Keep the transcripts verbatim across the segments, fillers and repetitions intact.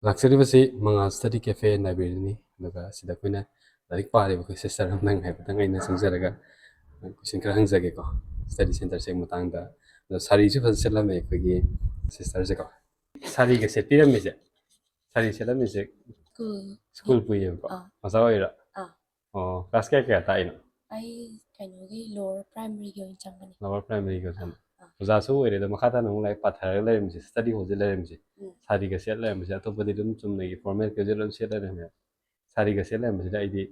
ꯂꯥꯛꯆꯔꯤꯕꯁꯤ ꯃꯉꯥꯜ study cafe and ꯂꯥꯏꯕ꯭ꯔꯦꯔꯤꯅꯤ꯫ ꯑꯗꯨꯒ ꯁꯤꯗ ꯑꯩꯈꯣꯏꯅ ꯂꯥꯏꯔꯤꯛ ꯄꯥꯔꯤꯕ ꯑꯩꯈꯣꯏ ꯁꯤꯁꯇꯔ ꯑꯃꯗꯪ ꯍꯥꯏꯐꯦꯠꯇꯪ ꯑꯩꯅ ꯆꯪꯖꯔꯒ ꯀꯣꯏꯁꯟ ꯈꯔ ꯍꯪꯖꯒꯦꯀꯣ, ꯁ꯭ꯇꯗꯤ ꯁꯦꯟꯇꯔꯁꯤꯒꯤ ꯃꯇꯥꯡꯗ꯫ ꯑꯗꯣ ꯁꯥꯔꯤꯁꯨ ꯐꯖ ꯁꯦꯠꯂꯝꯃꯦ ꯑꯩꯈꯣꯏꯒꯤ ꯁꯤꯁꯇꯔꯁꯦꯀꯣ꯫ ꯁꯥꯔꯤꯒ ꯁꯦꯠꯄꯤꯔꯝꯃꯤꯁꯦ, ꯁꯥꯔꯤ ꯁꯦꯠꯂꯝꯃꯤꯁꯦ ꯁ꯭ꯀꯨꯜ ꯁ꯭ꯀꯨꯜ ꯄꯨꯏꯌꯦꯕꯀꯣ꯫ ꯑꯥ꯫ ꯑꯣꯖꯥ ꯑꯣꯏꯔꯥ? ꯑꯥ꯫ ꯑꯣ, ꯀ꯭ꯂꯥꯁ ꯀꯌꯥ ꯀꯌꯥ ꯇꯥꯛꯏꯅꯣ? ꯑꯩ ꯀꯩꯅꯣꯒꯤ ꯂꯣꯋꯔ ꯄ꯭ꯔꯥꯏꯃꯔꯤꯒꯤ ꯑꯣꯏꯅ ꯆꯪꯕꯅꯦ꯫ ꯂꯣꯋꯔ ꯄ꯭ꯔꯥꯏꯃꯔꯤꯒ ꯑꯣꯖꯥꯅ꯫ ꯑꯥ꯫ ꯑꯣꯖꯥꯁꯨ ꯑꯣꯏꯔꯦ, ꯑꯗꯣ ꯃꯈꯥ ꯇꯥꯅ ꯑꯃꯨꯛ ꯂꯥꯏꯔꯤꯛ ꯄꯥꯊꯔꯒ ꯂꯩꯔꯝꯃꯤꯁꯦ, ꯁ꯭ꯇꯗꯤ ꯍꯣꯜꯁꯦ ꯂꯩꯔꯝꯃꯤꯁꯦ, ꯎꯝ꯫ ꯁꯥꯔꯤꯒ ꯁꯦꯠ ꯂꯩꯔꯝꯃꯤꯁꯦ, ꯑꯇꯣꯞꯄꯗꯤ ꯑꯗꯨꯝ ꯆꯨꯝꯅꯒꯤ ꯐꯣꯔꯃꯦꯜ ꯀꯦꯖꯨꯋꯦꯜ ꯑꯗꯨꯝ ꯁꯦꯠ ꯂꯩꯔꯝꯃꯦ꯫ ꯁꯥꯔꯤꯒ ꯁꯦꯠ ꯂꯩꯔꯝꯕꯁꯤꯗ ꯑꯩꯗꯤ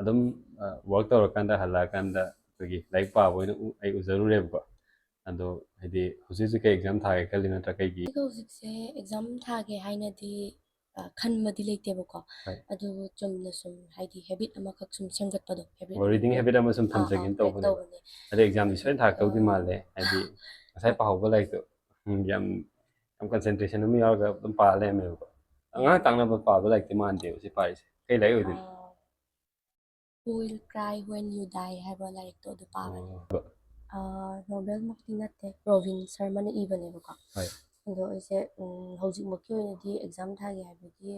ꯑꯗꯨꯝ, ꯑ, ꯋꯥꯔꯛ ꯇꯧꯔꯀꯥꯟꯗ ꯍꯜꯂꯛꯑꯀꯥꯟꯗ ꯑꯩꯈꯣꯏꯒꯤ ꯂꯥꯏꯔꯤꯛ ꯄꯥꯕ ꯑꯣꯏꯅ ꯎ-, ꯑꯩ ꯎꯖꯔꯨꯔꯦꯕꯀꯣ꯫ ꯑꯗꯣ ꯍꯥꯏꯗꯤ ꯍꯧꯖꯤꯛ ꯍꯧꯖꯤꯛ ꯀꯩ ꯑꯦꯛꯖꯥꯝ ꯊꯥꯒꯦ ꯈꯜꯂꯤ, ꯅꯠꯇ꯭ꯔꯥ ꯀꯩꯒꯤ? ꯑꯩꯒ ꯍꯧꯖꯤꯛꯁꯦ ꯑꯦꯛꯖꯥꯝ ꯊꯥꯒꯦ ꯍꯥꯏꯅꯗꯤ, ꯑ, ꯈꯟꯕꯗꯤ ꯂꯩꯇꯦꯕꯀꯣ꯫ ꯍꯣꯏ꯫ ꯑꯗꯨꯕꯨ ꯆꯨꯝꯅ ꯁꯨꯝ ꯍꯥꯏꯗꯤ ꯍꯦꯕꯤꯠ ꯑꯃꯈꯛ ꯁꯨꯝ ꯁꯦꯝꯒꯠꯄꯗꯣ, ꯍꯦꯕꯤꯠ ꯑꯣ, ꯔꯤꯗꯤꯡ ꯍꯦꯕꯤꯠ ꯑꯃ ꯁꯨꯝ ꯑꯥ, ꯑꯥ, ꯊꯝꯖꯒꯦꯅ ꯍꯣꯏ, ꯇꯧꯕꯅꯦꯕ꯫ ꯇꯧꯕꯅꯦ꯫ ꯑꯗꯩ ꯑꯦꯛꯖꯥꯝꯗꯤ ꯁꯣꯏꯅ ꯊꯥꯔꯛꯇꯧꯗꯤ ꯑꯥ꯫ ꯃꯥꯜꯂꯦ, ꯍꯥꯏꯗꯤ ꯉꯁꯥꯏ ꯍꯣꯏ꯫ ꯄꯥꯍꯧꯕ ꯂꯥꯏꯔꯤꯛꯇꯣ, ꯎꯝ, ꯌꯥꯝ, ꯌꯥꯝ ꯀꯟꯁꯦꯟꯇ꯭ꯔꯦꯁꯟ ꯑꯃ ꯌꯥꯎꯔꯒ ꯑꯗꯨꯝ ꯄꯥ ꯂꯩꯔꯝꯃꯦꯕꯀꯣ꯫ ꯑꯉꯥꯡ ꯎꯝ꯫ ꯇꯥꯛꯅꯕ ꯄꯥꯕ ꯂꯥꯏꯔꯤꯛꯇꯤ ꯃꯥꯟꯗꯦꯕ ꯁꯤ ꯄꯥꯔꯤꯁꯦ꯫ ꯀꯩ ꯂꯥꯏꯔꯤꯛ ꯑꯣꯏꯗꯣꯏꯅꯣ? ꯑꯥ, Who Will Cry When You Die ꯍꯥꯏꯕ ꯂꯥꯏꯔꯤꯛꯇꯣ ꯑꯗꯨ ꯄꯥꯕꯅꯦ꯫ ꯑꯣ꯫ ꯑꯥ, ꯅꯣꯕꯦꯜꯃꯛꯇꯤ ꯅꯠꯇꯦ, ꯔꯣꯕꯤꯟ ꯁꯔꯃꯅ ꯏꯕꯅꯦꯕꯀꯣ꯫ ꯍꯣꯏ꯫ ꯑꯗꯣ ꯑꯩꯁꯦ, ꯎꯝ, ꯍꯧꯖꯤꯛꯃꯛꯀꯤ ꯑꯣꯏꯅꯗꯤ ꯑꯦꯛꯖꯥꯝ ꯊꯥꯒꯦ ꯍꯥꯏꯕꯒꯤ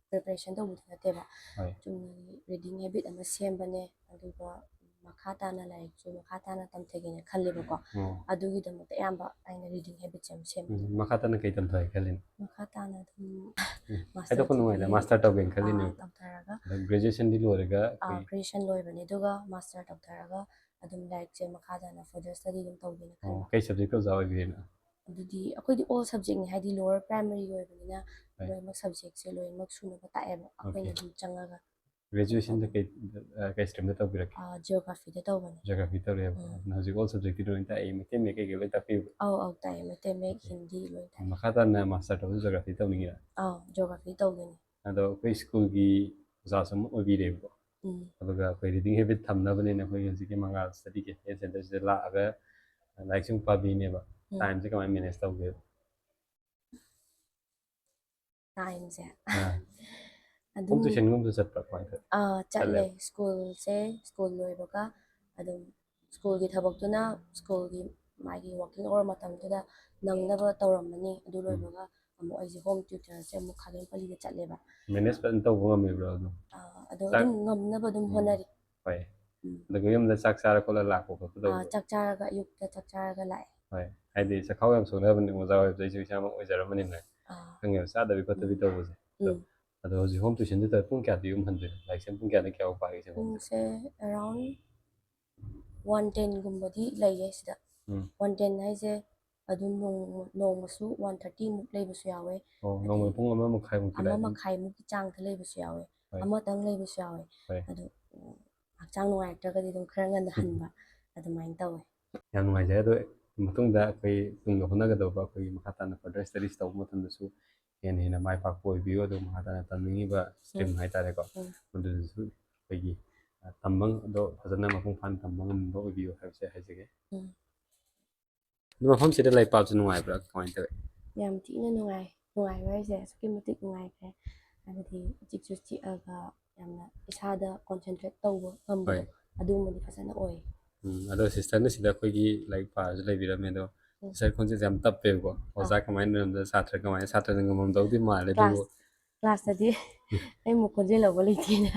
ꯄ꯭ꯔꯤꯄꯦꯔꯦꯁꯟ ꯇꯧꯕꯗꯤ ꯅꯠꯇꯦꯕ꯫ ꯍꯣꯏ꯫ ꯆꯨꯝꯅꯒꯤ ꯔꯤꯗꯤꯡ ꯍꯦꯕꯤꯠ ꯑꯃ ꯁꯦꯝꯕꯅꯦ, ꯑꯗꯨꯒ ꯃꯈꯥ ꯇꯥꯅ ꯂꯥꯏꯔꯤꯛꯁꯨ ꯃꯈꯥ ꯇꯥꯅ ꯇꯝꯊꯒꯦꯅ ꯈꯜꯂꯦꯕꯀꯣ꯫ ꯑꯣ꯫ ꯑꯗꯨꯒꯤꯗꯃꯛꯇ ꯑꯌꯥꯝꯕ ꯑꯩꯅ ꯔꯤꯗꯤꯡ ꯍꯦꯕꯤꯠꯁꯦ ꯌꯥꯝ ꯁꯦꯝꯕꯅꯦ꯫ ꯎꯝ, ꯃꯈꯥ ꯇꯥꯅ ꯀꯩ ꯇꯝꯊꯒꯦ ꯈꯜꯂꯤꯅꯣ? ꯃꯈꯥ ꯇꯥꯅ ꯑꯗꯨꯝ ꯎꯝ, ꯃꯥꯁꯇꯔ ꯍꯥꯏꯗꯣꯛꯄ ꯅꯨꯡꯉꯥꯏꯅ ꯇꯧꯊꯒꯦ꯫ ꯃꯥꯁꯇꯔ ꯇꯧꯒꯦꯅ ꯑꯥ, ꯈꯜꯂꯤꯅꯦꯕ꯫ ꯇꯧꯊꯔꯒ꯫ ꯑꯗꯣ ꯒ꯭ꯔꯦꯖꯨꯑꯦꯁꯟꯗꯤ ꯂꯣꯏꯔꯒ ꯑꯥ, ꯑꯩꯈꯣꯏ ꯒ꯭ꯔꯦꯖꯨꯑꯦꯁꯟ ꯂꯣꯏꯕꯅꯦ, ꯑꯗꯨꯒ ꯃꯥꯁꯇꯔ ꯇꯧꯊꯔꯒ ꯑꯗꯨꯝ ꯂꯥꯏꯔꯤꯛꯁꯦ ꯃꯈꯥ ꯇꯥꯅ ꯐꯔꯗꯔ ꯁ꯭ꯇꯗꯤ ꯑꯗꯨꯝ ꯇꯧꯒꯦꯅ ꯑꯣ, ꯈꯟꯕ꯫ ꯀꯩ ꯁꯕꯖꯦꯛꯀꯤ ꯑꯣꯖꯥ ꯑꯣꯏꯕꯤꯔꯤꯅꯣ? ꯑꯗꯨꯗꯤ ꯑꯩꯈꯣꯏꯗꯤ ꯑꯣꯜ ꯁꯕꯖꯦꯛꯅꯤ, ꯍꯥꯏꯗꯤ ꯂꯣꯋꯔ ꯄ꯭ꯔꯥꯏꯃꯔꯤꯒꯤ ꯑꯣꯏꯕꯅꯤꯅ ꯍꯣꯏ꯫ ꯂꯣꯏꯅꯃꯛ ꯁꯕꯖꯦꯛꯁꯦ ꯂꯣꯏꯅꯃꯛ ꯁꯨꯅꯕ ꯇꯥꯛꯑꯦꯕ ꯑꯩꯈꯣꯏꯅ ꯑꯣꯀꯦ꯫ ꯑꯗꯨꯝ ꯆꯪꯉꯒ꯫ ꯒ꯭ꯔꯦꯖꯨꯑꯦꯁꯟꯗ ꯀꯩ, ꯑ, ꯀꯩ ꯁ꯭ꯇ꯭ꯔꯤꯝꯗ ꯇꯧꯕꯤꯔꯛꯀꯦ? ꯑꯥ, ꯖꯤꯑꯣꯒ꯭ꯔꯥꯐꯤꯗ ꯇꯧꯕꯅꯦ꯫ ꯖꯤꯑꯣꯒ꯭ꯔꯥꯐꯤ ꯇꯧꯔꯛꯑꯦꯕ꯫ ꯎꯝ꯫ ꯑꯗꯨꯅ ꯍꯧꯖꯤꯛ ꯑꯣꯜ ꯁꯕꯖꯦꯛꯇꯤ ꯂꯣꯏꯅ ꯇꯥꯛꯑꯦ, ꯃꯩꯇꯩ ꯃꯌꯦꯛ ꯀꯩꯀꯩ ꯂꯣꯏ ꯇꯥꯛꯄꯤꯕ? ꯑꯧ, ꯑꯧ, ꯇꯥꯛꯑꯦ, ꯃꯩꯇꯩ ꯃꯌꯦꯛ, ꯑꯣꯀꯦ꯫ ꯍꯤꯟꯗꯤ ꯂꯣꯏ ꯇꯥꯛꯑꯦ꯫ ꯃꯈꯥ ꯇꯥꯅ ꯃꯥꯁꯇꯔ ꯇꯧꯕꯁꯨ ꯖꯤꯑꯣꯒ꯭ꯔꯥꯐꯤ ꯇꯧꯅꯤꯡꯉꯤꯔꯥ? ꯑꯧ, ꯖꯤꯑꯣꯒ꯭ꯔꯥꯐꯤ ꯇꯧꯗꯣꯏꯅꯦ꯫ ꯑꯗꯣ ꯑꯩꯈꯣꯏ ꯁ꯭ꯀꯨꯜꯒꯤ ꯑꯣꯖꯥꯁꯨ ꯑꯃ ꯑꯣꯏꯕꯤꯔꯦꯕꯀꯣ꯫ ꯎꯝ꯫ ꯑꯗꯨꯒ ꯑꯩꯈꯣꯏ ꯔꯤꯗꯤꯡ ꯍꯦꯕꯤꯠ ꯊꯝꯅꯕꯅꯦꯅ ꯑꯩꯈꯣꯏ ꯍꯧꯖꯤꯛꯀꯤ ꯃꯉꯥꯜ ꯁ꯭ꯇꯗꯤ ꯀꯦꯐꯦ ꯁꯦꯟꯇꯔꯁꯤꯗ ꯂꯥꯛꯑꯒ ꯂꯥꯏꯔꯤꯛꯁꯨ ꯑꯃꯨꯛ ꯄꯥꯕꯤꯅꯦꯕ꯫ ꯎꯝ꯫ ꯇꯥꯏꯝꯁꯦ ꯀꯃꯥꯏꯅ ꯃꯦꯅꯦꯖ ꯇꯧꯒꯦ? ꯇꯥꯏꯝꯁꯦ꯫ ꯑꯥ꯫ ꯑꯗꯨꯝ ꯍꯣꯝ ꯇ꯭ꯌꯨꯁꯟꯒꯨꯝꯕꯁꯨ ꯆꯠꯄ꯭ꯔꯥ ꯀꯃꯥꯏꯅ ꯇꯧꯋꯤ? ꯑꯥ, ꯆꯠꯂꯦ꯫ ꯆꯠꯂꯦ꯫ ꯁ꯭ꯀꯨꯜꯁꯦ, ꯁ꯭ꯀꯨꯜ ꯂꯣꯏꯕꯒ ꯑꯗꯨꯝ ꯁ꯭ꯀꯨꯜꯒꯤ ꯊꯕꯛꯇꯨꯅ ꯁ꯭ꯀꯨꯜꯒꯤ ꯃꯥꯒꯤ ꯋꯥꯔꯀꯤꯡ ꯑꯋꯥꯔ ꯃꯇꯝꯗꯨꯗ ꯅꯪꯅꯕ ꯇꯧꯔꯝꯃꯅꯤ꯫ ꯑꯗꯨ ꯎꯝ꯫ ꯂꯣꯏꯕꯒ ꯑꯃꯨꯛ ꯑꯩꯁꯦ ꯍꯣꯝ ꯇ꯭ꯌꯨꯇꯔꯁꯦ ꯑꯃꯨꯛ ꯈꯥꯒꯦꯝ ꯄꯜꯂꯤꯗ ꯆꯠꯂꯦꯕ꯫ ꯃꯦꯅꯦꯖ ꯐꯖꯅ ꯇꯧꯕ ꯉꯝꯃꯤꯕ꯭ꯔꯣ ꯑꯗꯨꯝ? ꯑꯗꯣ ꯑꯗꯨꯝ ꯉꯝꯅꯕ ꯑꯗꯨꯝ ꯍꯣꯠꯅꯔꯤ꯫ ꯍꯣꯏ꯫ ꯎꯝ꯫ ꯑꯗꯨꯒ ꯌꯨꯝꯗ ꯆꯥꯛ ꯆꯥꯔ ꯈꯣꯠꯂ ꯂꯥꯛꯄ ꯈꯣꯠꯄ ꯑꯥ, ꯇꯧꯕ꯭ꯔꯣ? ꯆꯥꯛ ꯆꯥꯔꯒ, ꯑꯌꯨꯛꯇ ꯆꯥꯛ ꯆꯥꯔꯒ ꯂꯥꯛꯑꯦ꯫ ꯍꯣꯏ, ꯍꯥꯏꯗꯤ ꯆꯈꯥꯎ ꯌꯥꯝ ꯁꯣꯛꯅꯕꯅꯤ ꯑꯣꯖꯥ ꯑꯣꯏꯕꯗ, ꯑꯩꯁꯨ ꯏꯁꯥꯃꯛ ꯑꯣꯏꯖꯔꯝꯕꯅꯤꯅ ꯑꯥ, ꯈꯪꯉꯦꯕ, ꯆꯥꯗꯕꯤ ꯈꯣꯠꯇꯕꯤ ꯇꯧꯕꯁꯦ꯫ ꯑꯗꯣ ꯎꯝ꯫ ꯑꯗꯣ ꯍꯧꯖꯤꯛ ꯍꯣꯝ ꯇ꯭ꯌꯨꯁꯟꯗꯨ ꯇꯧꯔ ꯄꯨꯡ ꯀꯌꯥꯗ ꯌꯨꯝ ꯍꯟꯗꯣꯏꯅꯣ? ꯂꯥꯏꯔꯤꯛꯁꯦ ꯄꯨꯡ ꯀꯌꯥꯗ ꯀꯌꯥꯐꯥꯎ ꯄꯥꯒꯦ ꯁꯦ ꯍꯣꯝꯁꯦ? ꯄꯨꯡꯁꯦ around one ten ꯒꯨꯝꯕꯗꯤ ꯂꯩꯌꯦ ꯁꯤꯗ꯫ ꯎꯝ꯫ One ten ꯍꯥꯏꯁꯦ ꯑꯗꯨꯝ ꯅꯣꯡ-, ꯅꯣꯡꯃꯁꯨ one thirty ꯃꯨꯛ ꯂꯩꯕꯁꯨ ꯌꯥꯎꯋꯦ꯫ ꯑꯣ, ꯑꯗꯩ ꯅꯣꯡꯃꯗ ꯄꯨꯡ ꯑꯃ ꯃꯈꯥꯏꯃꯨꯛꯀꯤ ꯑꯃ ꯂꯥꯏꯔꯤꯛ ꯑꯗꯨꯝ? ꯃꯈꯥꯏꯃꯨꯛꯀꯤ ꯆꯥꯡꯗ ꯂꯩꯕꯁꯨ ꯌꯥꯎꯋꯦ꯫ ꯍꯣꯏ꯫ ꯑꯃꯇꯪ ꯂꯩꯕꯁꯨ ꯌꯥꯎꯋꯦ꯫ ꯍꯣꯏ꯫ ꯑꯗꯨ, ꯎꯝ, ꯍꯛꯆꯥꯡ ꯅꯨꯡꯉꯥꯏꯔꯛꯇ꯭ꯔꯒꯗꯤ ꯑꯗꯨꯝ ꯈꯔ ꯉꯟꯅ ꯍꯟꯕ ꯑꯗꯨꯃꯥꯏꯅ ꯇꯧꯋꯦ꯫ ꯌꯥꯝ ꯅꯨꯡꯉꯥꯏꯖꯔꯦ꯫ ꯑꯗꯣ ꯃꯇꯨꯡꯗ ꯑꯩꯈꯣꯏ ꯇꯨꯡꯗ ꯍꯣꯠꯅꯒꯗꯧꯕ, ꯑꯩꯈꯣꯏꯒꯤ ꯃꯈꯥ ꯇꯥꯅ further studies ꯇꯧꯕ ꯃꯇꯝꯗꯁꯨ ꯍꯦꯟꯅ ꯍꯦꯟꯅ ꯃꯥꯏ ꯄꯥꯛꯄ ꯑꯣꯏꯕꯤꯌꯨ꯫ ꯑꯗꯨꯒ ꯃꯈꯥ ꯇꯥꯅ ꯇꯝꯅꯤꯡꯉꯤꯕ stream ꯎꯝ꯫ ꯍꯥꯏꯇꯥꯔꯦꯀꯣ, ꯎꯝ꯫ ꯃꯗꯨꯗꯁꯨ ꯑꯩꯈꯣꯏꯒꯤ, ꯑ, ꯇꯝꯕ ꯑꯗꯣ ꯐꯖꯅ ꯃꯄꯨꯡ ꯐꯥꯅ ꯇꯝꯕ ꯉꯝꯕ ꯑꯣꯏꯕꯤꯌꯨ ꯍꯥꯏꯕꯁꯦ ꯍꯥꯏꯖꯒꯦ꯫ ꯎꯝ꯫ ꯑꯗꯣ ꯃꯐꯝꯁꯤꯗ ꯂꯥꯏꯔꯤꯛ ꯄꯥꯕꯁꯦ ꯅꯨꯡꯉꯥꯏꯕ꯭ꯔꯥ, ꯀꯃꯥꯏꯅ ꯇꯧꯋꯤ? ꯌꯥꯝ ꯊꯤꯅ ꯅꯨꯡꯉꯥꯏ꯫ ꯅꯨꯡꯉꯥꯏꯕ ꯍꯥꯏꯁꯦ ꯑꯁꯨꯛꯀꯤ ꯃꯇꯤꯛ ꯅꯨꯡꯉꯥꯏꯈ꯭ꯔꯦ꯫ ꯍꯥꯏꯕꯗꯤ ꯏꯆꯤꯛꯁꯨ ꯆꯤꯛꯑꯒ ꯌꯥꯝꯅ ꯏꯁꯥꯗ concentrate ꯇꯧꯕ ꯉꯝꯕꯗꯣ, ꯍꯣꯏ꯫ ꯑꯗꯨꯒꯨꯝꯕꯗꯤ ꯐꯖꯅ ꯑꯣꯏ꯫ ꯎꯝ, ꯑꯗꯣ sisterꯅ ꯁꯤꯗ ꯑꯩꯈꯣꯏꯒꯤ ꯂꯥꯏꯔꯤꯛ ꯄꯥꯔꯁꯨ ꯂꯩꯕꯤꯔꯝꯃꯦ, ꯑꯗꯣ ꯎꯝ꯫ sister ꯈꯣꯟꯖꯦꯜꯁꯦ ꯌꯥꯝ ꯇꯞꯄꯦꯕꯀꯣ꯫ ꯑꯣꯖꯥ ꯀꯃꯥꯏꯅ ꯂꯩꯔꯝꯗꯣꯏꯅꯣ? ꯁꯥꯇ꯭ꯔ ꯀꯃꯥꯏꯅ, ꯁꯥꯇ꯭ꯔꯅ ꯉꯝꯃꯝꯗꯧꯗꯤ ꯃꯥꯜꯂꯦ, ꯑꯗꯨꯕꯨ Class, classꯇꯗꯤ ꯑꯩꯃꯨꯛ ꯈꯣꯟꯖꯦꯜ ꯂꯧꯕ ꯂꯩꯇꯦꯅ꯫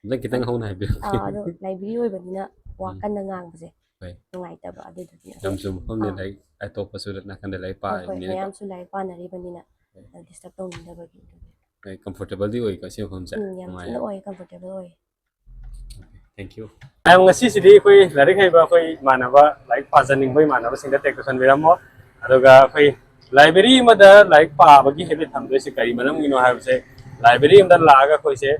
ꯑꯝꯇꯪ ꯈꯤꯇꯪ ꯍꯧꯅ ꯍꯥꯏꯕꯤꯌꯨ꯫ ꯑꯥ, ꯑꯗꯣ library ꯑꯣꯏꯕꯅꯤꯅ ꯋꯥ ꯎꯝ꯫ ꯀꯟꯅ ꯉꯥꯡꯕꯁꯦ ꯍꯣꯏ꯫ ꯅꯨꯡꯉꯥꯏꯇꯕ, ꯑꯗꯨꯗꯨꯒꯤ ꯑꯗꯨꯝ, ꯌꯥꯝꯁꯨ ꯃꯐꯝꯅꯦ, ꯑꯥ꯫ ꯂꯥꯏꯔꯤꯛ ꯑꯇꯣꯞꯄꯁꯨ ꯅꯥꯀꯟꯗ ꯂꯥꯏꯔꯤꯛ ꯍꯣꯏ, ꯍꯣꯏ, ꯄꯥꯔꯤꯕꯅꯤꯅꯀꯣ꯫ ꯃꯌꯥꯝꯁꯨ ꯂꯥꯏꯔꯤꯛ ꯄꯥꯅꯔꯤꯕꯅꯤꯅ, ꯍꯣꯏ꯫ ꯑ, disturb ꯇꯧꯅꯤꯡꯗꯕꯒꯤ ꯑꯗꯨꯒꯤ꯫ ꯍꯣꯏ, comfortableꯗꯤ ꯑꯣꯏꯀꯣ ꯁꯤ ꯃꯐꯝꯁꯦ? ꯎꯝ, ꯌꯥꯝ ꯅꯨꯡꯉꯥꯏ꯫ ꯊꯤꯅ ꯑꯣꯏ, comfortable ꯑꯣꯏ꯫ Thank you꯫ ꯃꯌꯥꯝ, ꯉꯁꯤꯁꯤꯗꯤ ꯑꯩꯈꯣꯏ ꯂꯥꯏꯔꯤꯛ ꯍꯩꯕ ꯑꯩꯈꯣꯏ ꯏꯃꯥꯟꯅꯕ, ꯂꯥꯏꯔꯤꯛ ꯄꯥꯖꯅꯤꯡꯕ ꯏꯃꯥꯟꯅꯕꯁꯤꯡꯗ ꯇꯦꯛꯇ ꯈꯟꯕꯤꯔꯝꯃꯣ꯫ ꯑꯗꯨꯒ ꯑꯩꯈꯣꯏ library ꯑꯃꯗ ꯂꯥꯏꯔꯤꯛ ꯄꯥꯕꯒꯤ habit ꯊꯝꯗꯣꯏꯁꯦ ꯀꯔꯤ ꯃꯔꯝꯒꯤꯅꯣ ꯍꯥꯏꯕꯁꯦ, library ꯑꯃꯗ ꯂꯥꯛꯑꯒ ꯑꯩꯈꯣꯏꯁꯦ,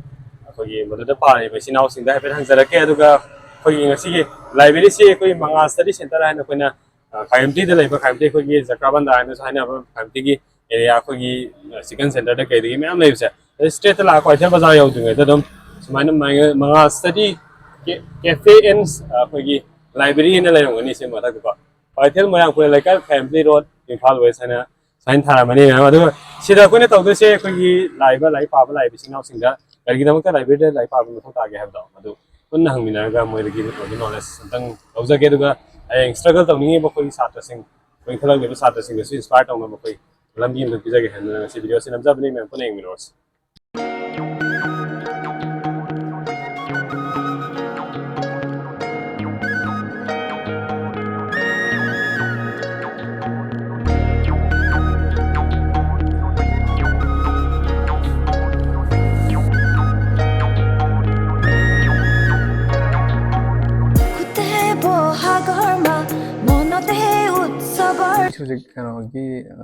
ꯑꯩꯈꯣꯏꯒꯤ ꯃꯗꯨꯗ ꯄꯥꯔꯤꯕ ꯏꯆꯤꯟ ꯏꯅꯥꯎꯁꯤꯡꯗ ꯍꯥꯏꯐꯦꯠ ꯍꯪꯖꯔꯛꯀꯦ꯫ ꯑꯗꯨꯒ ꯑꯩꯈꯣꯏꯒꯤ ꯉꯁꯤꯒꯤ libraryꯁꯤ ꯑꯩꯈꯣꯏ ꯃꯉꯥ study center ꯍꯥꯏꯅ ꯑꯩꯈꯣꯏꯅ, ꯑ, ꯈꯥꯏꯝꯇꯤꯗ ꯂꯩꯕ, ꯈꯥꯏꯝꯇꯤ ꯑꯩꯈꯣꯏꯒꯤ ꯖꯀ꯭ꯔꯥꯕꯟꯗꯥ ꯍꯥꯏꯅꯁꯨ ꯍꯥꯏꯅꯕ ꯈꯥꯏꯝꯇꯤꯒꯤ area, ꯑꯩꯈꯣꯏꯒꯤ, ꯑ, chicken centerꯗ ꯀꯩꯗꯒꯤ ꯃꯌꯥꯝ ꯂꯩꯕꯁꯦ, ꯑꯗꯩ straightꯇ ꯂꯥꯛꯑ ꯀ꯭ꯋꯥꯏꯊꯦꯜ ꯕꯖꯥꯔ ꯌꯧꯗ꯭ꯔꯤꯉꯩꯗ ꯑꯗꯨꯝ ꯁꯨꯃꯥꯏꯅ ꯃꯉꯥ study cafe and, ꯑ, ꯑꯩꯈꯣꯏꯒꯤ library ꯍꯥꯏꯅ ꯂꯩꯔꯝꯒꯅꯤ ꯁꯤ ꯃꯊꯛꯇꯀꯣ꯫ ꯀ꯭ꯋꯥꯏꯊꯦꯜ ꯃꯣꯏꯔꯥꯡꯄꯨꯔꯦꯜ ꯂꯩꯀꯥꯏ, ꯈꯥꯏꯝꯇꯤ road, ꯏꯝꯐꯥꯜ west ꯍꯥꯏꯅ sign ꯊꯥꯔꯝꯃꯅꯤ ꯃꯌꯥꯝ꯫ ꯑꯗꯨꯒ ꯁꯤꯗ ꯑꯩꯈꯣꯏꯅ ꯇꯧꯗꯣꯏꯁꯦ, ꯑꯩꯈꯣꯏꯒꯤ ꯂꯥꯛꯏꯕ ꯂꯥꯏꯔꯤꯛ ꯄꯥꯕ ꯂꯥꯛꯏꯕ ꯏꯆꯤꯟ ꯏꯅꯥꯎꯁꯤꯡꯗ ꯀꯔꯤꯒꯤꯗꯃꯛꯇ libraryꯗ ꯂꯥꯏꯔꯤꯛ ꯄꯥꯕ ꯃꯊꯧ ꯇꯥꯒꯦ ꯍꯥꯏꯕꯗꯣ, ꯃꯗꯨ ꯄꯨꯟꯅ ꯍꯪꯃꯤꯟꯅꯔꯒ ꯃꯣꯏꯗꯒꯤ knowledge ꯑꯝꯇꯪ ꯂꯧꯖꯒꯦ꯫ ꯑꯗꯨꯒ ꯍꯌꯦꯡ struggle ꯇꯧꯅꯤꯡꯉꯤꯕ ꯑꯩꯈꯣꯏꯒꯤ ꯁꯥꯇ꯭ꯔꯁꯤꯡ, ꯑꯩꯈꯣꯏ ꯏꯟꯈꯠꯂꯛꯂꯤꯕ ꯁꯥꯇ꯭ꯔꯁꯤꯡꯗꯁꯨ inspire ꯇꯧꯅꯕ ꯑꯩꯈꯣꯏ ꯂꯝꯕꯤ ꯑꯃꯈꯛ ꯄꯤꯖꯒꯦ ꯍꯥꯏꯗꯅ ꯉꯁꯤ ꯚꯤꯗꯤꯑꯣꯁꯤ ꯅꯝꯖꯕꯅꯤ, ꯃꯌꯥꯝ ꯄꯨꯟꯅ ꯌꯦꯡꯃꯤꯟꯅꯔꯁꯤ꯫ ꯍꯧꯖꯤꯛ ꯀꯩꯅꯣꯒꯤ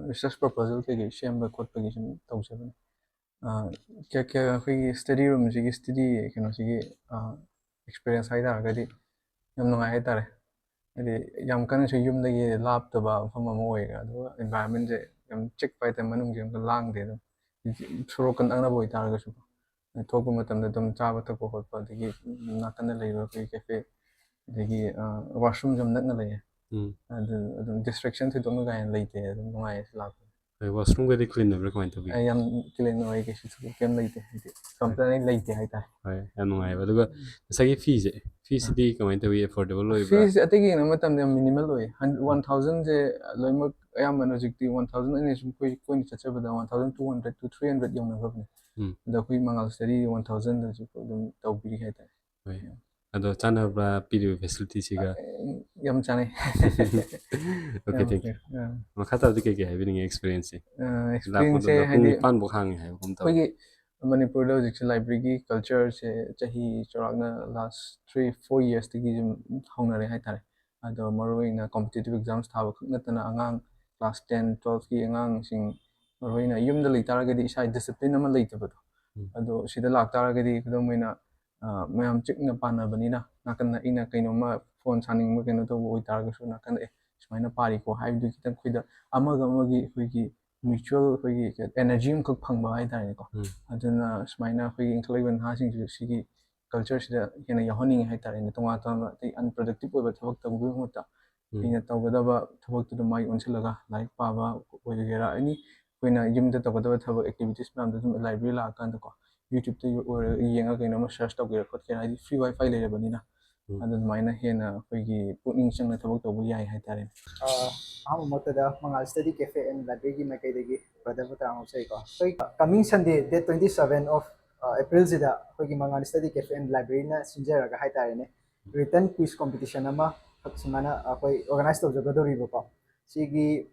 ꯔꯤꯁꯔꯁ ꯄ꯭ꯔꯣꯄꯣꯖꯦꯜ ꯀꯩꯀꯩ ꯁꯦꯝꯕ ꯈꯣꯠꯄꯒꯤ ꯁꯨꯝ ꯇꯧꯖꯕꯅꯤ꯫ ꯑꯩꯈꯣꯏꯒꯤ ꯁ꯭ꯇꯗꯤ ꯔꯨꯝꯁꯤꯒꯤ ꯁ꯭ꯇꯗꯤ ꯀꯩꯅꯣꯁꯤꯒꯤ ꯑꯦꯛꯁꯄꯤꯔꯤꯌꯦꯟꯁ ꯍꯥꯏ ꯇꯥꯔꯒꯗꯤ ꯌꯥꯝ ꯅꯨꯡꯉꯥꯏ ꯍꯥꯏ ꯇꯥꯔꯦ꯫ ꯍꯥꯏꯗꯤ ꯌꯥꯝ ꯀꯟꯅꯁꯨ ꯌꯨꯝꯗꯒꯤ ꯂꯥꯞꯇꯕ ꯃꯐꯝ ꯑꯃ ꯑꯣꯏꯔꯦ, ꯑꯗꯨꯒ ꯏꯟꯚꯥꯏꯔꯣꯟꯃꯦꯟꯁꯦ ꯌꯥꯝ ꯆꯤꯛꯄ ꯍꯥꯏꯇꯥꯔꯦ, ꯃꯅꯨꯡꯁꯦ ꯑꯝꯇ ꯂꯥꯡꯗꯦ꯫ ꯑꯗꯨꯝ ꯁꯣꯔꯣꯛꯀ ꯅꯛꯅꯕ ꯑꯣꯏꯇꯥꯔꯒꯁꯨ ꯊꯣꯛꯄ ꯃꯇꯝꯗ ꯑꯗꯨꯝ ꯆꯥꯕ ꯊꯛꯄ ꯈꯣꯠꯄ, ꯑꯗꯒꯤ ꯅꯥꯀꯟꯗ ꯂꯩꯕ ꯑꯩꯈꯣꯏ ꯀꯦꯐꯦ, ꯑꯗꯒꯤ ꯋꯥꯁꯔꯨꯝꯁꯨ ꯌꯥꯝ ꯅꯛꯅ ꯂꯩꯌꯦ꯫ ꯎꯝ꯫ ꯑꯗꯨ ꯑꯗꯨꯝ ꯗꯤꯁꯇ꯭ꯔꯦꯛꯁꯟ ꯊꯣꯏꯗꯣꯛꯅ ꯀꯥ ꯍꯦꯟꯅ ꯂꯩꯇꯦ, ꯑꯗꯨꯝ ꯅꯨꯡꯉꯥꯏꯌꯦ ꯁꯤ ꯂꯥꯛꯄ꯫ ꯍꯣꯏ, ꯋꯥꯁꯔꯨꯝꯒꯗꯤ ꯀ꯭ꯂꯤꯟ ꯑꯣꯏꯕ꯭ꯔꯥ ꯀꯃꯥꯏꯅ ꯇꯧꯒꯦ? ꯑꯩ ꯌꯥꯝ ꯀ꯭ꯂꯤꯟ ꯑꯣꯏ, ꯀꯩꯁꯨ ꯊꯣꯏꯗꯣꯛꯄ ꯀꯩꯝ ꯂꯩꯇꯦ, ꯍꯥꯏꯗꯤ ꯀꯝꯄ꯭ꯂꯦꯟ ꯑꯩ ꯂꯩꯇꯦ ꯍꯥꯏꯇꯥꯔꯦ꯫ ꯍꯣꯏ, ꯌꯥꯝ ꯅꯨꯡꯉꯥꯏꯕ꯫ ꯑꯗꯨꯒ ꯉꯁꯥꯏꯒꯤ ꯐꯤꯁꯦ, ꯐꯤꯁꯤꯗꯤ ꯀꯃꯥꯏꯅ ꯇꯧꯋꯤ? ꯑꯦꯐꯣꯔꯗꯦꯕꯜ ꯑꯣꯏꯕ꯭ꯔꯥ? ꯐꯤꯁꯦ ꯑꯇꯩꯒ ꯌꯦꯡꯅꯕ ꯃꯇꯝꯗ ꯌꯥꯝ ꯃꯤꯅꯤꯃꯜ ꯑꯣꯏꯌꯦ꯫ ꯍꯟ-, ꯎꯝ꯫ ꯋꯥꯟ ꯊꯥꯎꯖꯟꯁꯦ ꯂꯣꯏꯅꯃꯛ ꯑꯌꯥꯝꯕꯅ ꯍꯧꯖꯤꯛꯇꯤ ꯋꯥꯟ ꯊꯥꯎꯖꯟ ꯑꯩꯅ ꯁꯨꯝ ꯑꯩꯈꯣꯏ, ꯑꯩꯈꯣꯏꯅ ꯆꯠꯆꯕꯗ one thousand two hundred to three hundred ꯌꯧꯅꯈ꯭ꯔꯕꯅꯦ꯫ ꯎꯝ꯫ ꯑꯗꯣ ꯑꯩꯈꯣꯏ ꯃꯉꯥꯜ ꯁ꯭ꯇꯗꯤ ꯋꯥꯟ ꯊꯥꯎꯖꯟꯗꯁꯨ ꯑꯗꯨꯝ ꯇꯧꯕꯤꯔꯤ ꯍꯥꯏꯇꯥꯔꯦ꯫ ꯍꯣꯏ꯫ ꯑꯗꯣ ꯆꯥꯟꯅꯕ꯭ꯔꯥ ꯄꯤꯔꯤꯕ ꯐꯦꯁꯤꯂꯤꯇꯤꯁꯤꯒ? ꯑ, ꯌꯥꯝ ꯆꯥꯅꯩ꯫ ꯑꯣꯀꯦ, ꯌꯥꯝ ꯊꯦꯡꯛ ꯌꯨ꯫ ꯑꯥ꯫ ꯃꯈꯥ ꯇꯥꯕꯗꯤ ꯀꯩ ꯀꯩ ꯍꯥꯏꯕꯤꯅꯤꯡꯉꯤ ꯑꯦꯛꯁꯄꯤꯔꯤꯌꯦꯟꯁꯁꯦ? ꯑ, ꯂꯥꯛꯄꯗ ꯑꯦꯛꯁꯄꯤꯔꯤꯌꯦꯟꯁꯁꯦ ꯄꯨꯡ ꯍꯥꯏꯗꯤ ꯅꯤꯄꯥꯟ ꯐꯥꯎ ꯍꯥꯡꯉꯦ ꯍꯥꯏꯕꯒꯨꯝ ꯇꯧꯋꯤ꯫ ꯑꯩꯈꯣꯏꯒꯤ ꯃꯅꯤꯄꯨꯔꯗ ꯍꯧꯖꯤꯛꯁꯦ ꯂꯥꯏꯕ꯭ꯔꯦꯔꯤꯒꯤ ꯀꯜꯆꯔꯁꯦ ꯆꯍꯤ ꯆꯥꯎꯔꯥꯛꯅ ꯂꯥꯁ ꯊ꯭ꯔꯤ ꯐꯣꯔ ꯌꯔꯁꯇꯒꯤ ꯁꯨꯝ ꯍꯧꯅꯔꯦ ꯍꯥꯏꯇꯥꯔꯦ꯫ ꯑꯗꯣ ꯃꯔꯨꯑꯣꯏꯅ ꯀꯣꯝꯄꯤꯇꯤꯇꯤꯚ ꯑꯦꯛꯖꯥꯝꯁ ꯊꯥꯕ ꯈꯛ ꯅꯠꯇꯅ ꯑꯉꯥꯡ ꯀ꯭ꯂꯥꯁ ꯇꯦꯟ, ꯇꯨꯋꯦꯜꯐꯀꯤ ꯑꯉꯥꯡꯁꯤꯡ ꯃꯔꯨꯑꯣꯏꯅ ꯌꯨꯝꯗ ꯂꯩ ꯇꯥꯔꯒꯗꯤ ꯏꯁꯥ ꯗꯤꯁꯤꯄ꯭ꯂꯤꯟ ꯑꯃ ꯂꯩꯇꯕꯗꯣ꯫ ꯎꯝ꯫ ꯑꯗꯣ ꯁꯤꯗ ꯂꯥꯛꯇꯥꯔꯒꯗꯤ ꯈꯨꯗꯝ ꯑꯣꯏꯅ, ꯑ, ꯃꯌꯥꯝ ꯆꯤꯛꯅ ꯄꯥꯟꯅꯕꯅꯤꯅ ꯅꯥꯀꯟꯗ ꯑꯩꯅ ꯀꯩꯅꯣꯝꯃ ꯐꯣꯟ ꯁꯥꯅꯤꯡꯕ ꯀꯩꯅꯣ ꯇꯧꯕ ꯑꯣꯏꯇꯥꯔꯒꯁꯨ ꯅꯥꯀꯟꯗ, "ꯑꯦ, ꯁꯨꯃꯥꯏꯅ ꯄꯥꯔꯤꯀꯣ" ꯍꯥꯏꯕꯗꯨ ꯈꯤꯇꯪ ꯑꯩꯈꯣꯏꯗ ꯑꯃꯒ ꯑꯃꯒꯤ ꯑꯩꯈꯣꯏꯒꯤ ꯃ꯭ꯌꯨꯆꯨꯋꯦꯜ ꯑꯩꯈꯣꯏꯒꯤ ꯑꯦꯅꯔꯖꯤ ꯑꯃꯈꯛ ꯐꯪꯕ ꯍꯥꯏꯇꯥꯔꯦꯀꯣ꯫ ꯎꯝ꯫ ꯑꯗꯨꯅ ꯁꯨꯃꯥꯏꯅ ꯑꯩꯈꯣꯏꯒꯤ ꯏꯟꯈꯠꯂꯛꯂꯤꯕ ꯅꯍꯥꯁꯤꯡꯁꯤꯁꯨ ꯁꯤꯒꯤ ꯀꯜꯆꯔꯁꯤꯗ ꯍꯦꯟꯅ ꯌꯥꯎꯍꯟꯅꯤꯡꯉꯤ ꯍꯥꯏꯇꯥꯔꯦꯅꯦ꯫ ꯇꯣꯉꯥꯟ ꯇꯣꯉꯥꯟꯕ ꯑꯇꯩ ꯑꯟꯄ꯭ꯔꯗꯛꯇꯤꯞ ꯑꯣꯏꯕ ꯊꯕꯛ ꯇꯧꯕꯒꯤ ꯃꯍꯨꯠꯇ ꯎꯝ꯫ ꯑꯩꯅ ꯇꯧꯒꯗꯕ ꯊꯕꯛꯇꯨꯗ ꯃꯥꯏ ꯑꯣꯟꯁꯤꯜꯂꯒ ꯂꯥꯏꯔꯤꯛ ꯄꯥꯕ ꯑꯣꯏꯒꯦꯔꯥ, ꯑꯦꯅꯤ ꯑꯩꯈꯣꯏꯅ ꯌꯨꯝꯗ ꯇꯧꯒꯗꯕ ꯊꯕꯛ ꯑꯦꯛꯇꯤꯚꯤꯇꯤꯁ ꯃꯌꯥꯝꯗꯣ ꯑꯗꯨꯝ ꯂꯥꯏꯕ꯭ꯔꯦꯔꯤ ꯂꯥꯛꯑꯀꯥꯟꯗꯀꯣ, ꯌꯨꯇ꯭ꯌꯨꯕꯇ ꯑꯣꯏꯔꯒ ꯌꯦꯡꯉꯒ ꯀꯩꯅꯣꯝꯃ ꯁꯔꯆ ꯇꯧꯒꯦꯔꯥ ꯈꯣꯠꯀꯦꯔꯥ, ꯍꯥꯏꯗꯤ ꯐ꯭ꯔꯤ ꯋꯥꯏ ꯐꯥꯏ ꯂꯩꯔꯕꯅꯤꯅ꯫ ꯑꯗꯨ ꯑꯗꯨꯃꯥꯏꯅ ꯍꯦꯟꯅ ꯑꯩꯈꯣꯏꯒꯤ ꯄꯨꯛꯅꯤꯡ ꯆꯪꯅ ꯊꯕꯛ ꯇꯧꯕ ꯌꯥꯏ ꯍꯥꯏꯇꯥꯔꯦ꯫ ꯑꯍꯥꯟꯕ ꯃꯛꯇꯗ ꯃꯉꯥꯜ ꯁ꯭ꯇꯗꯤ ꯀꯦꯐꯦ ꯑꯦꯟ ꯂꯥꯏꯕ꯭ꯔꯦꯔꯤꯒꯤ ꯃꯥꯏꯀꯩꯗꯒꯤ ꯕ꯭ꯔꯗꯔꯕꯨ ꯇꯔꯥꯝꯅ ꯑꯣꯛꯆꯔꯤꯀꯣ꯫ ꯑꯩꯈꯣꯏ ꯀꯃꯤꯡ ꯁꯟꯗꯦ ꯗꯦꯠ ꯇ꯭ꯋꯦꯟꯇꯤ ꯁꯕꯦꯟ ꯑꯣꯐ ꯑꯦꯄ꯭ꯔꯤꯜꯁꯤꯗ ꯑꯩꯈꯣꯏꯒꯤ ꯃꯉꯥꯜ ꯁ꯭ꯇꯗꯤ ꯀꯦꯐꯦ ꯑꯦꯟ ꯂꯥꯏꯕ꯭ꯔꯦꯔꯤꯅ ꯁꯤꯟꯖꯔꯒ ꯍꯥꯏꯇꯥꯔꯦꯅꯦ, ꯔꯤꯇꯟ ꯀ꯭ꯋꯤꯖ ꯀꯣꯝꯄꯤꯇꯤꯁꯟ ꯑꯃ ꯁꯨꯃꯥꯏꯅ ꯑꯩꯈꯣꯏ ꯑꯣꯔꯒꯅꯥꯏꯁ ꯇꯧꯖꯒꯗꯧꯔꯤꯕꯀꯣ꯫ ꯁꯤꯒꯤ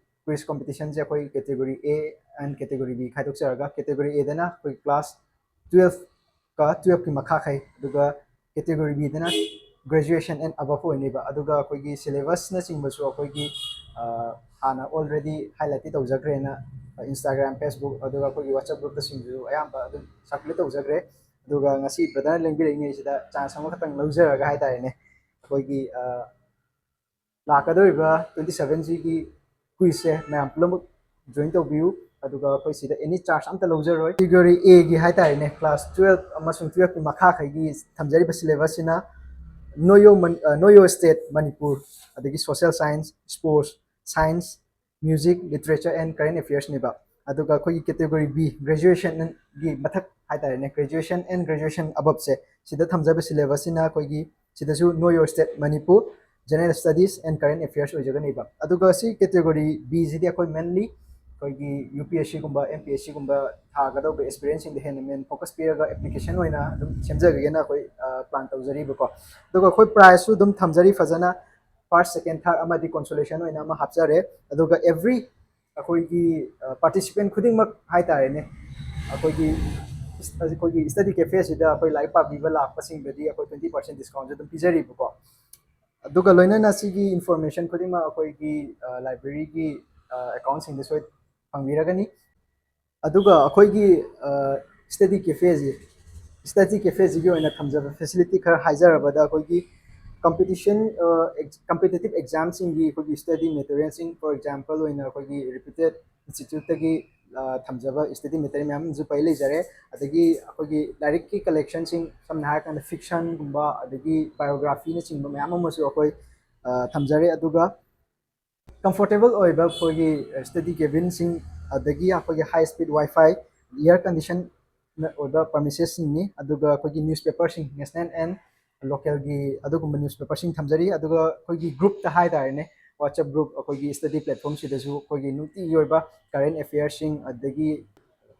ꯀ꯭ꯋꯤꯖ ꯀꯣꯝꯄꯤꯇꯤꯁꯟꯁꯦ ꯑꯩꯈꯣꯏ category A and category B ꯈꯥꯏꯗꯣꯛꯆꯔꯒ, ꯀꯦꯇꯦꯒꯣꯔꯤ ꯑꯦꯗꯅ ꯑꯩꯈꯣꯏ ꯀ꯭ꯂꯥꯁ ꯇꯨꯌꯦꯜꯐꯀ ꯇꯨꯌꯦꯜꯐꯀꯤ ꯃꯈꯥꯈꯩ, ꯑꯗꯨꯒ ꯀꯦꯇꯦꯒꯣꯔꯤ ꯕꯤꯗꯅ ꯒ꯭ꯔꯦꯖꯨꯑꯦꯁꯟ ꯑꯦꯟ ꯑꯕꯞ ꯑꯣꯏꯅꯦꯕ꯫ ꯑꯗꯨꯒ ꯑꯩꯈꯣꯏꯒꯤ ꯁꯤꯂꯦꯕꯁꯅꯆꯤꯡꯕꯁꯨ ꯑꯩꯈꯣꯏꯒꯤ ꯍꯥꯟꯅ ꯑꯣꯜꯔꯦꯗꯤ ꯍꯥꯏꯂꯥꯏꯠꯇꯤ ꯇꯧꯖꯈ꯭ꯔꯦꯅ, ꯏꯟꯁꯇꯥꯒ꯭ꯔꯥꯝ, ꯐꯦꯁꯕꯨꯛ, ꯑꯗꯨꯒ ꯑꯩꯈꯣꯏꯒꯤ ꯋꯥꯆꯞ ꯒ꯭ꯔꯨꯞꯇꯁꯤꯡꯁꯨ ꯑꯌꯥꯝꯕ ꯑꯗꯨꯝ ꯁꯥꯔꯀꯨꯂꯦꯠ ꯇꯧꯖꯈ꯭ꯔꯦ꯫ ꯑꯗꯨꯒ ꯉꯁꯤ ꯕ꯭ꯔꯗꯔꯅ ꯂꯦꯡꯕꯤꯔꯛꯏꯉꯩꯁꯤꯗ ꯆꯥꯟꯁ ꯑꯃꯈꯛꯇꯪ ꯂꯧꯖꯔꯒ ꯍꯥꯏꯇꯥꯔꯦꯅꯦ, ꯑꯩꯈꯣꯏꯒꯤ ꯂꯥꯛꯀꯗꯧꯔꯤꯕ ꯇ꯭ꯋꯦꯟꯇꯤ ꯁꯕꯦꯟꯁꯤꯒꯤ ꯀ꯭ꯋꯤꯖꯁꯦ ꯃꯌꯥꯝ ꯄꯨꯝꯅꯃꯛ ꯖꯣꯏꯟ ꯇꯧꯕꯤꯌꯨ꯫ ꯑꯗꯨꯒ ꯑꯩꯈꯣꯏ ꯁꯤꯗ ꯑꯦꯅꯤ ꯆꯥꯔꯖ ꯑꯝꯇ ꯂꯧꯖꯔꯣꯏ꯫ ꯀꯦꯇꯦꯒꯣꯔꯤ ꯑꯦꯒꯤ ꯍꯥꯏꯇꯥꯔꯦꯅꯦ, ꯀ꯭ꯂꯥꯁ ꯇꯨꯌꯦꯜꯐ ꯑꯃꯁꯨꯡ ꯇꯨꯌꯦꯜꯐꯀꯤ ꯃꯈꯥꯈꯩꯒꯤ ꯊꯝꯖꯔꯤꯕ ꯁꯤꯂꯦꯕꯁꯁꯤꯅ Know Your Mon- ꯑ, Know Your State ꯃꯅꯤꯄꯨꯔ, ꯑꯗꯒꯤ social science, sports science, music, literature and current ꯑꯦꯐꯤꯌꯔꯁꯅꯦꯕ꯫ ꯑꯗꯨꯒ ꯑꯩꯈꯣꯏꯒꯤ ꯀꯦꯇꯦꯒꯣꯔꯤ ꯕꯤ, ꯒ꯭ꯔꯦꯖꯨꯑꯦꯁꯟꯒꯤ ꯃꯊꯛ ꯍꯥꯏꯇꯥꯔꯦꯅꯦ, ꯒ꯭ꯔꯦꯖꯨꯑꯦꯁꯟ ꯑꯦꯟ ꯒ꯭ꯔꯦꯖꯨꯑꯦꯁꯟ ꯑꯕꯞꯁꯦ, ꯁꯤꯗ ꯊꯝꯖꯕ ꯁꯤꯂꯦꯕꯁꯁꯤꯅ ꯑꯩꯈꯣꯏꯒꯤ ꯁꯤꯗꯁꯨ Know Your State Manipur, general studies and current affairs ꯑꯣꯏꯖꯒꯅꯤꯕ꯫ ꯑꯗꯨꯒ ꯁꯤ ꯀꯦꯇꯦꯒꯣꯔꯤ ꯕꯤꯁꯤꯗꯤ ꯑꯩꯈꯣꯏ ꯃꯦꯟꯂꯤ ꯑꯩꯈꯣꯏꯒꯤ ꯌꯨ ꯄꯤ ꯑꯦꯁ ꯁꯤꯒꯨꯝꯕ, ꯑꯦꯝ ꯄꯤ ꯑꯦꯁ ꯁꯤꯒꯨꯝꯕ ꯊꯥꯒꯗꯧꯕ ꯑꯦꯁꯄꯤꯔꯦꯟꯁꯤꯡꯗ ꯍꯦꯟꯅ ꯃꯦꯟ ꯐꯣꯀꯁ ꯄꯤꯔꯒ ꯑꯦꯄ꯭ꯂꯤꯀꯦꯁꯟ ꯑꯣꯏꯅ ꯑꯗꯨꯝ ꯁꯦꯝꯖꯒꯦꯅ ꯑꯩꯈꯣꯏ ꯄ꯭ꯂꯥꯟ ꯇꯧꯖꯔꯤꯕꯀꯣ꯫ ꯑꯗꯨꯒ ꯑꯩꯈꯣꯏ ꯄ꯭ꯔꯥꯏꯖꯁꯨ ꯑꯗꯨꯝ ꯊꯝꯖꯔꯤ ꯐꯖꯅ, ꯐꯥꯔꯁ, ꯁꯦꯀꯦꯟ, ꯊꯥꯔꯠ ꯑꯃꯗꯤ ꯀꯣꯟꯁꯣꯂꯦꯁꯟ ꯑꯣꯏꯅ ꯑꯃ ꯍꯥꯞꯆꯔꯦ꯫ ꯑꯗꯨꯒ ꯑꯦꯚ꯭ꯔꯤ ꯑꯩꯈꯣꯏꯒꯤ ꯄꯥꯔꯇꯤꯁꯤꯄꯦꯟ ꯈꯨꯗꯤꯡꯃꯛ ꯍꯥꯏꯇꯥꯔꯦꯅꯦ, ꯑꯩꯈꯣꯏꯒꯤ ꯑꯩꯈꯣꯏꯒꯤ ꯁ꯭ꯇꯗꯤ ꯀꯦꯐꯦꯁꯤꯗ ꯑꯩꯈꯣꯏ ꯂꯥꯏꯔꯤꯛ ꯄꯥꯕꯤꯕ ꯂꯥꯛꯄꯁꯤꯡꯗꯗꯤ ꯑꯩꯈꯣꯏ ꯇ꯭ꯋꯦꯟꯇꯤ ꯄꯥꯔꯁꯦꯟ ꯗꯤꯁꯀꯥꯎꯟꯁꯨ ꯑꯗꯨꯝ ꯄꯤꯖꯔꯤꯕꯀꯣ꯫ ꯑꯗꯨꯒ ꯂꯣꯏꯅꯅ ꯁꯤꯒꯤ ꯏꯟꯐꯣꯔꯃꯦꯁꯟ ꯈꯨꯗꯤꯡꯃꯛ ꯑꯩꯈꯣꯏꯒꯤ ꯂꯥꯏꯕ꯭ꯔꯦꯔꯤꯒꯤ ꯑꯦꯀꯥꯎꯟꯁꯤꯡꯗ ꯁꯣꯏ ꯐꯪꯕꯤꯔꯒꯅꯤ꯫ ꯑꯗꯨꯒ ꯑꯩꯈꯣꯏꯒꯤ ꯁ꯭ꯇꯗꯤ ꯀꯦꯐꯦꯁꯤ, ꯁ꯭ꯇꯗꯤ ꯀꯦꯐꯦꯁꯤꯒꯤ ꯑꯣꯏꯅ ꯊꯝꯖꯕ ꯐꯦꯁꯤꯂꯤꯇꯤ ꯈꯔ ꯍꯥꯏꯖꯔꯕꯗ, ꯑꯩꯈꯣꯏꯒꯤ ꯀꯝꯄꯤꯇꯤꯁꯟ, ꯀꯝꯄꯤꯇꯤꯇꯤꯞ ꯑꯦꯛꯖꯥꯝꯁꯤꯡꯒꯤ ꯑꯩꯈꯣꯏꯒꯤ ꯁ꯭ꯇꯗꯤ ꯃꯦꯇꯔꯤꯌꯦꯜꯁꯤꯡ, ꯐꯣꯔ ꯑꯦꯛꯖꯥꯝꯄꯜ ꯑꯣꯏꯅ ꯑꯩꯈꯣꯏꯒꯤ ꯔꯤꯄ꯭ꯌꯨꯇꯦꯠ ꯏꯟꯁꯇꯤꯇ꯭ꯌꯨꯠꯇꯒꯤ ꯊꯝꯖꯕ ꯁ꯭ꯇꯗꯤ ꯃꯦꯇꯔꯤꯌꯦꯜ ꯃꯌꯥꯝ ꯑꯃꯁꯨ ꯄꯩ ꯂꯩꯖꯔꯦ꯫ ꯑꯗꯒꯤ ꯑꯩꯈꯣꯏꯒꯤ ꯂꯥꯏꯔꯤꯛꯀꯤ ꯀꯂꯦꯛꯁꯟꯁꯤꯡ, ꯁꯝꯅ ꯍꯥꯏꯔꯀꯥꯟꯗ ꯐꯤꯛꯁꯟꯒꯨꯝꯕ ꯑꯗꯒꯤ ꯕꯥꯏꯑꯣꯒ꯭ꯔꯥꯐꯤꯅꯆꯤꯡꯕ ꯃꯌꯥꯝ ꯑꯃꯁꯨ ꯑꯩꯈꯣꯏ ꯊꯝꯖꯔꯦ꯫ ꯑꯗꯨꯒ ꯀꯝꯐꯣꯔꯇꯦꯕꯜ ꯑꯣꯏꯕ ꯑꯩꯈꯣꯏꯒꯤ ꯁ꯭ꯇꯗꯤ ꯀꯦꯕꯤꯟꯁꯤꯡ, ꯑꯗꯒꯤ ꯑꯩꯈꯣꯏꯒꯤ ꯍꯥꯏ ꯁ꯭ꯄꯤꯠ ꯋꯥꯏꯐꯥꯏ, ꯏꯌꯥꯔ ꯀꯟꯗꯤꯁꯟ ꯑꯣꯏꯕ ꯄ꯭ꯔꯃꯤꯁꯦꯁꯁꯤꯡꯅꯤ꯫ ꯑꯗꯨꯒ ꯑꯩꯈꯣꯏꯒꯤ ꯅ꯭ꯌꯨꯁꯄꯦꯄꯔꯁꯤꯡ, ꯅꯦꯁꯅꯦꯜ ꯑꯦꯟ ꯂꯣꯀꯦꯜꯒꯤ ꯑꯗꯨꯒꯨꯝꯕ ꯅ꯭ꯌꯨꯁꯄꯦꯄꯔꯁꯤꯡ ꯊꯝꯖꯔꯤ꯫ ꯑꯗꯨꯒ ꯑꯩꯈꯣꯏꯒꯤ ꯒ꯭ꯔꯨꯞꯇ ꯍꯥꯏꯇꯥꯔꯦꯅꯦ, WhatsApp ꯒ꯭ꯔꯨꯞ, ꯑꯩꯈꯣꯏꯒꯤ ꯁ꯭ꯇꯗꯤ ꯄ꯭ꯂꯦꯠꯐꯣꯝꯁꯤꯗꯁꯨ ꯑꯩꯈꯣꯏꯒꯤ ꯅꯨꯡꯇꯤꯒꯤ ꯑꯣꯏꯕ ꯀꯔꯦꯟ ꯑꯦꯐꯤꯌꯔꯁꯤꯡ, ꯑꯗꯒꯤ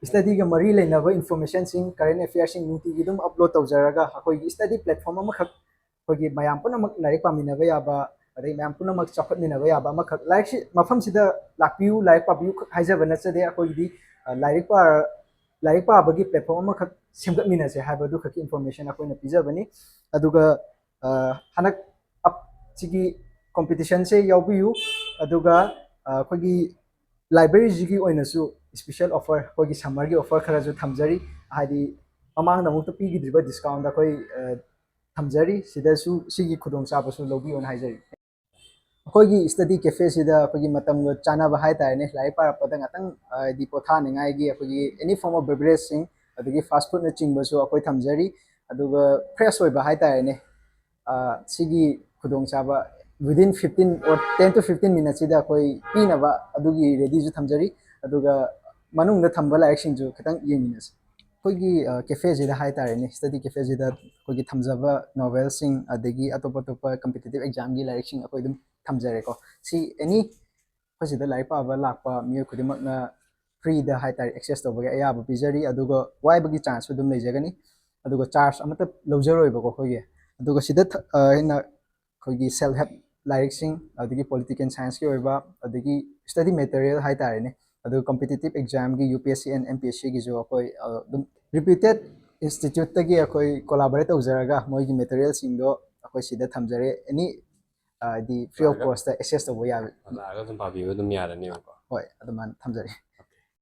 ꯁ꯭ꯇꯗꯤꯒ ꯃꯔꯤ ꯂꯩꯅꯕ ꯏꯟꯐꯣꯔꯃꯦꯁꯟꯁꯤꯡ, ꯀꯔꯦꯟ ꯑꯦꯐꯤꯌꯔꯁꯤꯡ ꯅꯨꯡꯇꯤꯒꯤ ꯑꯗꯨꯝ ꯑꯞꯂꯣꯗ ꯇꯧꯖꯔꯒ, ꯑꯩꯈꯣꯏꯒꯤ ꯁ꯭ꯇꯗꯤ ꯄ꯭ꯂꯦꯠꯐꯣꯝ ꯑꯃꯈꯛ, ꯑꯩꯈꯣꯏꯒꯤ ꯃꯌꯥꯝ ꯄꯨꯝꯅꯃꯛ ꯂꯥꯏꯔꯤꯛ ꯄꯥꯃꯤꯟꯅꯕ ꯌꯥꯕ, ꯑꯗꯩ ꯃꯌꯥꯝ ꯄꯨꯝꯅꯃꯛ ꯆꯥꯎꯈꯠꯃꯤꯟꯅꯕ ꯌꯥꯕ ꯑꯃꯈꯛ, ꯂꯥꯏꯔꯤꯛꯁꯤ ꯃꯐꯝꯁꯤꯗ ꯂꯥꯛꯄꯤꯌꯨ, ꯂꯥꯏꯔꯤꯛ ꯄꯥꯕꯤꯌꯨ ꯈꯛ ꯍꯥꯏꯖꯕ ꯅꯠꯆꯗꯦ꯫ ꯑꯩꯈꯣꯏꯒꯤꯗꯤ, ꯑ, ꯂꯥꯏꯔꯤꯛ ꯄꯥ-, ꯂꯥꯏꯔꯤꯛ ꯄꯥꯕꯒꯤ ꯄ꯭ꯂꯦꯠꯐꯣꯝ ꯑꯃꯈꯛ ꯁꯦꯝꯒꯠꯃꯤꯟꯅꯁꯦ ꯍꯥꯏꯕꯗꯨ ꯈꯛꯀꯤ ꯏꯟꯐꯣꯔꯃꯦꯁꯟ ꯑꯩꯈꯣꯏꯅ ꯄꯤꯖꯕꯅꯤ꯫ ꯑꯗꯨꯒ, ꯑ, ꯍꯟꯗꯛ ꯑꯞ-, ꯁꯤꯒꯤ ꯀꯣꯝꯄꯤꯇꯤꯁꯟꯁꯦ ꯌꯥꯎꯕꯤꯌꯨ꯫ ꯑꯗꯨꯒ, ꯑ, ꯑꯩꯈꯣꯏꯒꯤ ꯂꯥꯏꯕ꯭ꯔꯦꯔꯤꯁꯤꯒꯤ ꯑꯣꯏꯅꯁꯨ ꯁ꯭ꯄꯤꯁꯦꯜ ꯑꯣꯐꯔ, ꯑꯩꯈꯣꯏꯒꯤ ꯁꯝꯃꯔꯒꯤ ꯑꯣꯐꯔ ꯈꯔꯁꯨ ꯊꯝꯖꯔꯤ꯫ ꯍꯥꯏꯗꯤ ꯃꯃꯥꯡꯗ ꯑꯃꯨꯛꯇ ꯄꯤꯈꯤꯗ꯭ꯔꯤꯕ ꯗꯤꯁꯀꯥꯎꯟꯗ ꯑꯩꯈꯣꯏ, ꯑ, ꯊꯝꯖꯔꯤ꯫ ꯁꯤꯗꯁꯨ ꯁꯤꯒꯤ ꯈꯨꯗꯣꯡꯆꯥꯕꯁꯨ ꯂꯧꯕꯤꯌꯣꯅ ꯍꯥꯏꯖꯔꯤ꯫ ꯑꯩꯈꯣꯏꯒꯤ ꯁ꯭ꯇꯗꯤ ꯀꯦꯐꯦꯁꯤꯗ ꯑꯩꯈꯣꯏꯒꯤ ꯃꯇꯝꯒ ꯆꯥꯟꯅꯕ ꯍꯥꯏꯇꯥꯔꯦꯅꯦ, ꯂꯥꯏꯔꯤꯛ ꯄꯥꯔꯛꯄꯗ ꯉꯥꯛꯇꯪ, ꯍꯥꯏꯗꯤ ꯄꯣꯊꯥꯅꯤꯡꯉꯥꯏꯒꯤ ꯑꯩꯈꯣꯏꯒꯤ any form of beverageꯁꯤꯡ, ꯑꯗꯒꯤ fast foodꯅꯆꯤꯡꯕꯁꯨ ꯑꯩꯈꯣꯏ ꯊꯝꯖꯔꯤ꯫ ꯑꯗꯨꯒ ꯐ꯭ꯔꯦꯁ ꯑꯣꯏꯕ ꯍꯥꯏꯇꯥꯔꯦꯅꯦ, ꯑ, ꯁꯤꯒꯤ ꯈꯨꯗꯣꯡꯆꯥꯕ within fifteen or ten to fifteen minutesꯁꯤꯗ ꯑꯩꯈꯣꯏ ꯄꯤꯅꯕ ꯑꯗꯨꯒꯤ ꯔꯦꯗꯤꯁꯨ ꯊꯝꯖꯔꯤ꯫ ꯑꯗꯨꯒ ꯃꯅꯨꯡꯗ ꯊꯝꯕ ꯂꯥꯏꯔꯤꯛꯁꯤꯡꯁꯨ ꯈꯤꯇꯪ ꯌꯦꯡꯃꯤꯟꯅꯁꯤ꯫ ꯑꯩꯈꯣꯏꯒꯤ, ꯑ, ꯀꯦꯐꯦꯁꯤꯗ ꯍꯥꯏꯇꯥꯔꯦꯅꯦ, ꯁ꯭ꯇꯗꯤ ꯀꯦꯐꯦꯁꯤꯗ ꯑꯩꯈꯣꯏꯒꯤ ꯊꯝꯖꯕ ꯅꯣꯕꯦꯜꯁꯤꯡ, ꯑꯗꯒꯤ ꯑꯇꯣꯞ ꯑꯇꯣꯞꯄ ꯀꯝꯄꯤꯇꯤꯇꯤꯞ ꯑꯦꯛꯖꯥꯝꯒꯤ ꯂꯥꯏꯔꯤꯛꯁꯤꯡ ꯑꯩꯈꯣꯏ ꯑꯗꯨꯝ ꯊꯝꯖꯔꯦꯀꯣ꯫ ꯁꯤ ꯑꯦꯅꯤ ꯑꯩꯈꯣꯏ ꯁꯤꯗ ꯂꯥꯏꯔꯤꯛ ꯄꯥꯕ ꯂꯥꯛꯄ ꯃꯤꯑꯣꯏ ꯈꯨꯗꯤꯡꯃꯛꯅ ꯐ꯭ꯔꯤꯗ ꯍꯥꯏꯇꯥꯔꯦ ꯑꯦꯛꯁꯦꯁ ꯇꯧꯕꯒꯤ ꯑꯌꯥꯕ ꯄꯤꯖꯔꯤ꯫ ꯑꯗꯨꯒ ꯋꯥꯏꯕꯒꯤ ꯆꯥꯟꯁꯁꯨ ꯑꯗꯨꯝ ꯂꯩꯖꯒꯅꯤ꯫ ꯑꯗꯨꯒ ꯆꯥꯔꯖ ꯑꯃꯠꯇ ꯂꯧꯖꯔꯣꯏꯕꯀꯣ ꯑꯩꯈꯣꯏꯒꯤ꯫ ꯑꯗꯨꯒ ꯁꯤꯗ ꯊ-, ꯑ, ꯑꯩꯅ ꯑꯩꯈꯣꯏꯒꯤ ꯁꯦꯜꯐ ꯍꯦꯜꯞ ꯂꯥꯏꯔꯤꯛꯁꯤꯡ, ꯑꯗꯒꯤ ꯄꯣꯂꯤꯇꯤꯀꯦꯜ ꯁꯥꯏꯟꯁꯀꯤ ꯑꯣꯏꯕ, ꯑꯗꯒꯤ ꯁ꯭ꯇꯗꯤ ꯃꯦꯇꯔꯤꯌꯦꯜ ꯍꯥꯏꯇꯥꯔꯦꯅꯦ, ꯑꯗꯨꯒ ꯀꯝꯄꯤꯇꯤꯇꯤꯞ ꯑꯦꯛꯖꯥꯝꯒꯤ UPSC and MPSCꯒꯤꯁꯨ ꯑꯩꯈꯣꯏ, ꯑ, ꯑꯗꯨꯝ ꯔꯤꯄ꯭ꯌꯨꯇꯦꯠ ꯏꯟꯁꯇꯤꯇ꯭ꯌꯨꯠꯇꯒꯤ ꯑꯩꯈꯣꯏ ꯀꯣꯂꯥꯕꯣꯔꯦꯠ ꯇꯧꯖꯔꯒ ꯃꯣꯏꯒꯤ ꯃꯦꯇꯔꯤꯌꯦꯜꯁꯤꯡꯗꯣ ꯑꯩꯈꯣꯏ ꯁꯤꯗ ꯊꯝꯖꯔꯦ꯫ ꯑꯦꯅꯤ, ꯑ, ꯍꯥꯏꯗꯤ ꯐ꯭ꯔꯤ ꯑꯣꯐ ꯂꯥꯛꯑꯒ ꯀꯣꯁꯇ ꯑꯦꯛꯁꯦꯁ ꯇꯧꯕ ꯌꯥꯕ꯫ ꯂꯥꯛꯑꯒ ꯑꯗꯨꯝ ꯄꯥꯕꯤꯕ ꯑꯗꯨꯝ ꯌꯥꯔꯅꯦꯕꯀꯣ꯫ ꯍꯣꯏ, ꯑꯗꯨꯃꯥꯏꯅ ꯊꯝꯖꯔꯤ꯫